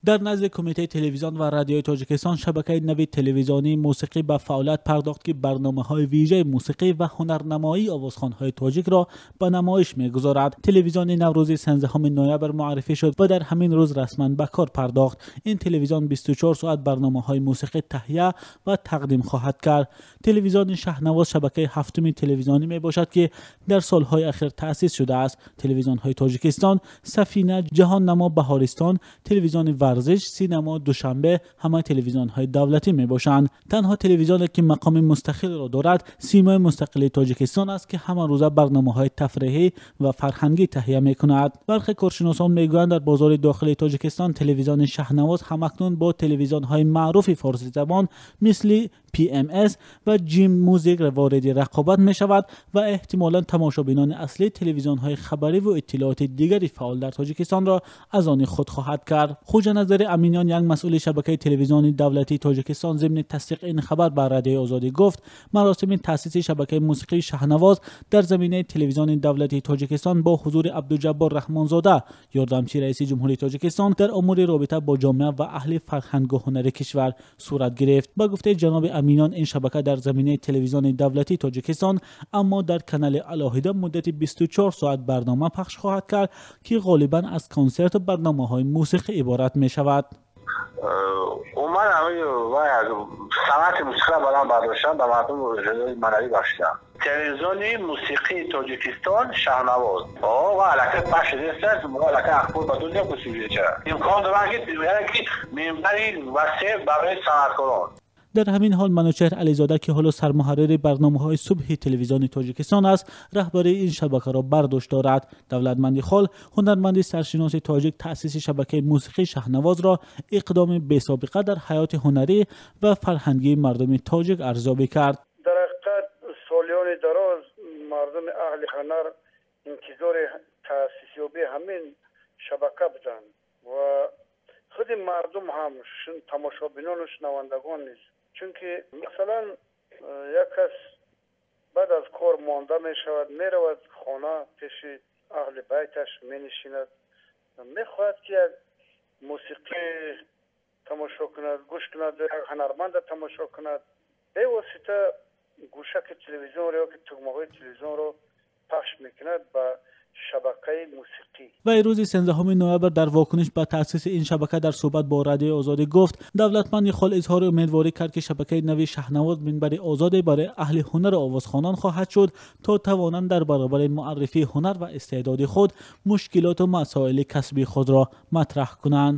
Дар назди Кумитаи телевизион ва радиои Тоҷикистон шабакаи нави телевизионии мусиқӣ ба фаъолият пардохт, ки барномаҳои вижаи мусиқӣ ва ҳунарнамоии овозхонҳои тоҷикро ба намоиш мегузорад. Телевизиони нав рӯзи 13 ноябр муаррифӣ шуд ва дар ҳамин рӯз расман ба кор пардохт. Ин телевизион 24 соат барномаҳои мусиқӣ таҳия ва тақдим хоҳад кард. Телевизиони Шаҳнавоз шабакаи ҳафтуми телевизионӣ мебошад, ки дар солҳои ахир таъсис шудааст. Телевизионҳои Тоҷикистон, Сафина, Ҷаҳоннамо, Баҳористон, телевизиони варзиш, синемо, Душанбе ҳама телевизионҳои давлатӣ мебошанд. Танҳо телевизионе ки мақоми мустақилро дорад, Симои мустақили Тоҷикистон аст, ки ҳамарӯза барномаҳои тафриҳӣ ва фарҳангӣ таҳия мекунад. Бархе коршиносон мегӯянд, дар бозори дохилии Тоҷикистон телевизиони Шаҳнавоз ҳамакнун бо телевизионҳои маъруфи форсизабон мисли PMS ва Jim Music вориди рақобат мешавад ва эҳтимолан тамошобинони аслии телевизионҳои хабарӣ ва иттилооти дигари фаъол дар Тоҷикистонро аз они худ хоҳад кард. Хуҷаназари Аминиён, як масъули шабакаи телевизиони давлатии Тоҷикистон, зимни тасдиқи ин хабар ба Радиои Озодӣ гуфт, маросими таъсиси шабакаи мусиқии Шаҳнавоз дар заминаи телевизиони давлатии Тоҷикистон бо ҳузури Абдуҷаббор Раҳмонзода, ёрдамчии раиси ҷумҳурии Тоҷикистон дар умури робита бо ҷомеа ва аҳли фарҳангу ҳунари кишвар сурат гирифт. Ба гуфтаи ҷаноби Аминиён, ин шабака дар заминаи телевизиони давлатии Тоҷикистон, аммо дар канали алоҳида муддати 24 соат барнома пахш хоҳад кард, ки ғолибан аз консерту барномаҳои мусиқӣ иборат мешавад. Умуман санъати мусиқиро баланд бардоштан, ба мардум маънавӣ бахшидан. Телевизиони мусиқии Тоҷикистон Шаҳнавоз ва аллакай пахш шудааст, мо аллакай ахбор ба дунё гусилича имкон доранд, ки минбари васеъ барои санъаткорон. Дар ҳамин ҳол Манучеҳр Ализода, ки ҳоло сармуҳаррири барномаҳои субҳи телевизиони Тоҷикистон аст, раҳбарии ин шабакаро бардошт дорад. Давлатманди хол, ҳунарманди саршиноси тоҷик, таъсиси шабакаи мусиқии Шаҳнавозро иқдоми бесобиқа дар ҳаёти ҳунарӣ ва фарҳангии мардуми тоҷик арзёбӣ кард. Дар ҳақиқат солиёни дароз мардуми аҳли ҳунар интизори таъсисёбии ҳамин шабака буданд ва худи мардум ҳам, тамошобинону шунавандагон низ. Чунки масалан як кас баъд аз кор монда мешавад, меравад хона, пеши аҳли байташ менишинад, мехоҳад, ки як мусиқӣ тамошо кунад, гӯш кунад, як ҳунарманда тамошо кунад. Бевосита гӯшаки телевизионро ё ки тугмаҳои телевизионро пахш мекунад ба шабакаи мусиқӣ. Вай рӯзи 13 ноябр дар вокуниш ба таъсиси ин шабака дар суҳбат бо Радиои Озодӣ гуфт, давлатманди хол изҳори умедворӣ кард, ки шабакаи нави Шаҳнавоз минбари озоде барои аҳли ҳунару овозхонон хоҳад шуд, то тавонанд дар баробари муаррифии ҳунар ва истеъдоди худ мушкилоту масоили касбии худро матраҳ кунанд.